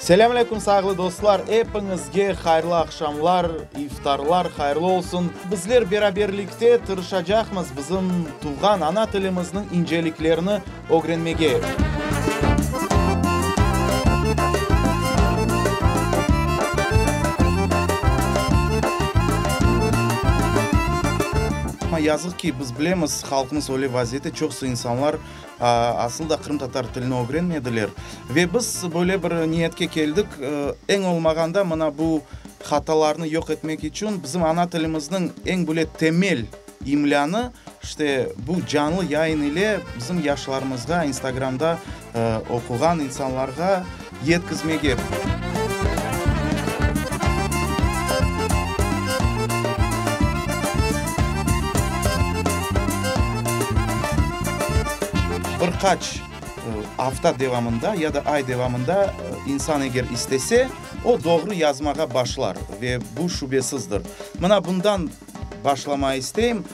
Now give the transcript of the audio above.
Selâm aleyküm, sayğılı dostlar! Epiñizge hayırlı aqşamlar, iftarlar hayırlı olsun! Bizler beraberlikte tırışacaqmız bizim tuvğan ana tilimizniñ inceliklerini ögrenmege. Amma yazıq ki, biz bilemiz, halqımız öyle vaziyette, çoqusı insanlar asıl da qırımtatar tilini ögrenmediler. Ve biz böyle bir niyetke keldik, eñ olmağanda mına bu hatalarnı yoq etmek içün bizim ana tilimizniñ eñ böyle temel İmlânı, işte, bu canlı yayın ile bizim yaşlarımızğa, İnstagramda oquğan insanlarğa yetkizmege. Bir qaç afta devamında ya da ay devamında insan eger istese, o doğru yazmağa başlar ve bu şübesizdir. Mına bundan. Başlamağa isteyim.